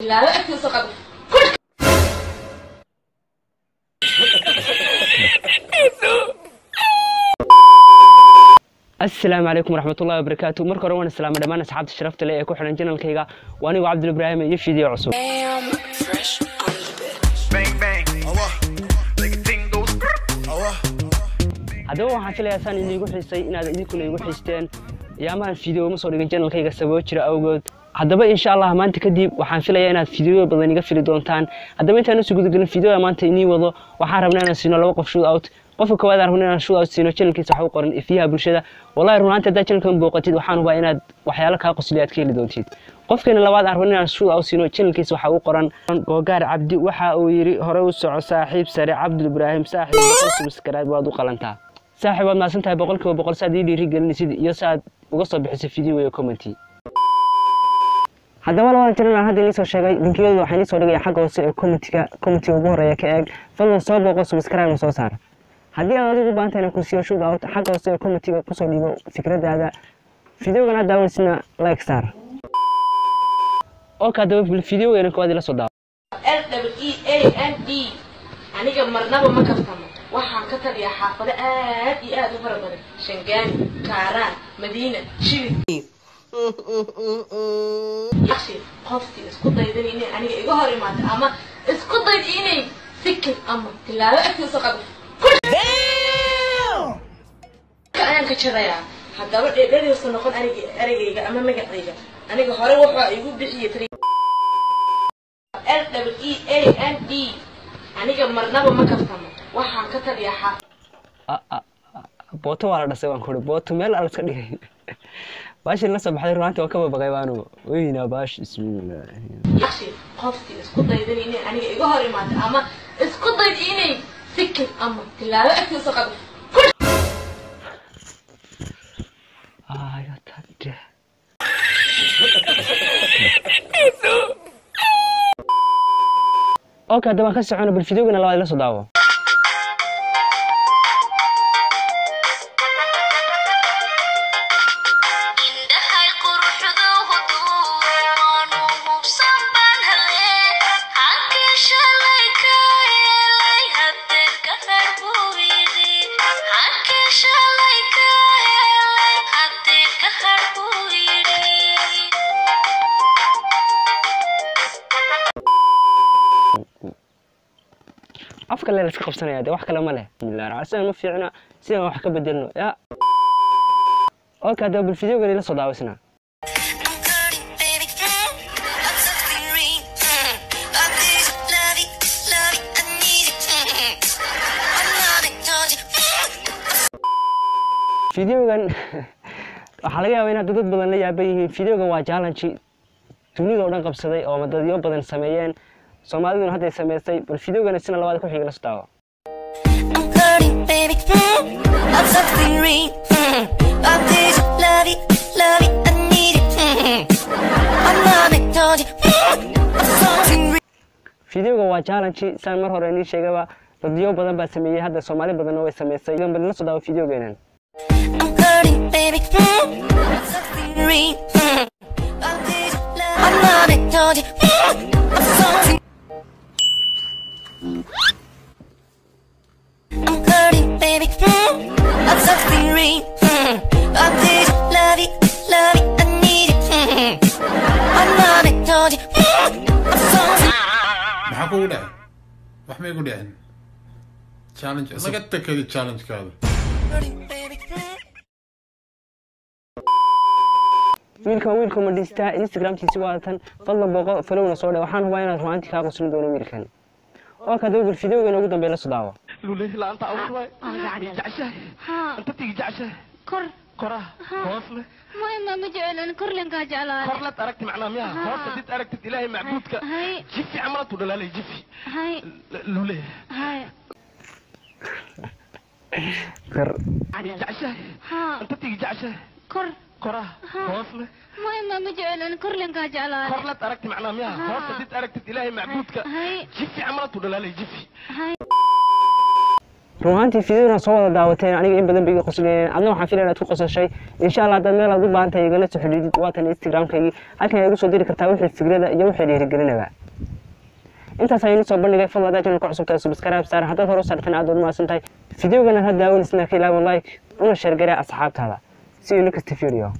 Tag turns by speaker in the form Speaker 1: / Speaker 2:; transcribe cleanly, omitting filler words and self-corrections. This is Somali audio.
Speaker 1: Asalaamu calaykum waraxmatullahi wabarakaatu. Marka hore waan islaamay dhammaan asxaabta sharafta leh ee ku xidhan channelkayga. Waa anigu Cabdul Ibraahim iyo video cusub. Haddaba waxaan filayaa saan iniigu xiisay inaad idinkuna igu xiisteen. Yaamahan video ma soo dhigin channelkayga sababo jira awgood. Haddaba insha Allah maanta kadib waxaan filayaa inaad video badan iga fili doontaan. Haddaba intaan usoo gudagelin videoda maanta inii wado, waxaan rabnaa inaan siino laba qof shoot out. Qofka koowaad aan rabnaa inaan shoot out siino, channelkiisa waxa u qoran Ifiyaha Bulshada. Wallahi run ahaantii haddaad channelkan booqatid, waxaan hubaa inaad waxyaalo kaa qosliya aad ka heli doontid. Qofkeena labaad aan rabnaa inaan shoot out siino, channelkiisa waxa u qoran Googaar Cabdi. Waxa uu yidhi: "Hore u soco saaxiib sare Cabdul Ibraahim, saaxiib 100 subscribe waad u qalantaa." Saaxiib, waad mahadsan tahay 100% saad ii dhiirigelinaysid iyo saad uga soo bixisay video iyo comment. Haddaba labada channel aan hadda inii soo sheegay linkiyadooda waxaan inii soo dhigaya xagga hoose ee commentiga. Commentiga ugu horeeya ka eeg, fadlan soo booqo, subscribe soo saar. Haddii aad adigu u baahan tahay inaan ku siiyo shoot out, xagga hoose ee commentiga kusoo dhiibo fikradaada. Videogan aad daawanaysidna like saar. Okay, haddaba videogeena koowaad ila soo daawo.
Speaker 2: L E A N D, aniga marnaba ma kaftamo. Waxaan ka taliyaa xaafado aad iyo aad u fara badan: Shangaani, Kaaraan, Madiina, Shibid. Yaqshi qofkii isku daydan inay aniga iga hor imaado ama isku dayda inay sikin ama tilaabo agtiisa qado ayaan ka jarayaa. Haddaba dheedhadiisa noqon aniga ereygayga ama magacayga aniga hore wuxuu igu bixiyey L E A N D, aniga marnaba ma kaftamo. Waxaan ka taliyaa xaaf
Speaker 1: Booto waa la dhasay, waan kuri booto meel ala iska dhigay. Baashin la soo baxday runaantii waa ka babaqay baanugu weynaa baash. Bismillah.
Speaker 2: Yaqshi qofkii isku daydan inay aniga iga hor imaado ama isku dayda inay sikin ama tilaabo agtiisa qado.
Speaker 1: Ay, tagde. Okay, haddaba waan ka socono, bal videogana labaad ila soo daawo.
Speaker 3: Indhahay quruxdoodu waanu hubsan baan hele halkii shalay ka helay hadeer ka har buu yidhi, halkii shalay ka helay hadeer ka har buu yidhi.
Speaker 1: Afka le la iska qabsanaya dee, wax kale ma leh. Bismillah raxmaan, sidan ma fiicna, sidan wax ka bedelno ya. Okay, haddaba bal videogan ila soo daawaysna.
Speaker 3: I'm hurting, baby. I'm suffering. I need it, love it, love it, I need it. I'm not it, don't you?
Speaker 1: Videogan waxaa laga yaabaa inaad dad badan la yaaban yihiin. Videogan waa challenge dunida oo dhan qabsaday oo dadyo badan sameeyeen, Soomaaliduna hadday sameysay. Bal videogan isna labaad ku xiga la soo daawo.
Speaker 3: I'm hurting, baby. I'm suffering. I need it, love it, love it, I need it. I'm not it, don't you? I'm suffering.
Speaker 1: Videogan waa challenge saan mar hore inii sheegaba, dadyo badan baa sameeyey, hadda Soomaali badanna way sameysay. Bal la soo daawo videogeenan.
Speaker 3: I'm hurting, baby. I'm suffering. I need it, love I'm not it, don't you? I'm suffering. I'm hurting, baby. I'm suffering. I need it, love it, love it, I need it. I'm not it, don't you? I'm suffering.
Speaker 4: Maxaa kugu dhacay? Wax may ku dhicin. Challenge naga takadi challenge-kaada.
Speaker 3: Hurting, baby.
Speaker 1: Wiilkan wiilka ma dhistaa, Instagramkiisi waa tan, fadlan booqo, followna soo dhe. Waxaan hubaa inaad runaantii kaa qoslin doono wiilkan. Oo kada bal videogan ugu dambeeya la soo daawo.
Speaker 5: Luley la'aanta awr waay jeceshahay inta tigi jeceshahay
Speaker 6: Kor.
Speaker 5: Koraha hoosle.
Speaker 6: Ma ma jeclan, korlenkaa jeclaa.
Speaker 5: Korlad aragti macnaa miyaha hoos hadid aragtid Ilaahay macbuudka
Speaker 6: Hay.
Speaker 5: Jifi camalatu dhalaalay jifi.
Speaker 6: Hay.
Speaker 5: Luley
Speaker 6: hay.
Speaker 1: Kor.
Speaker 5: Jeceshahay inta tigi jeceshahay
Speaker 6: Kor.
Speaker 5: Koraha hoosle.
Speaker 6: Ma jeclan, korlenkaa jeclaa.
Speaker 5: Korlad aragti macnaa miyaha hoos hadid aragtid Ilaahay macbuudka
Speaker 6: Hay.
Speaker 5: jifi camalatu dhalaalay jifi.
Speaker 6: Hay.
Speaker 1: Run ahaantii fideona soo wada daawateen, aniga in badan bay iga qosleen, adna waxaan filaya inaad ku qosashay. Insha Allah haddaad meel aad u baahan tahay igala soo xidhiidid, waatan Instagramkaygii, halkan aad igu soo diri kartaa wixii fikrada iyo wixii dhiirigelinaba. Intaas ayaan soo bandhigay. Fadlan haddaad channelka cusub tahay, subscribe saar. Haddaad hore u saartan, aad waad mahadsan tahay. Videogan aad daawaneysna ka ilaawo like una share garee asxaabtaada. See you next video.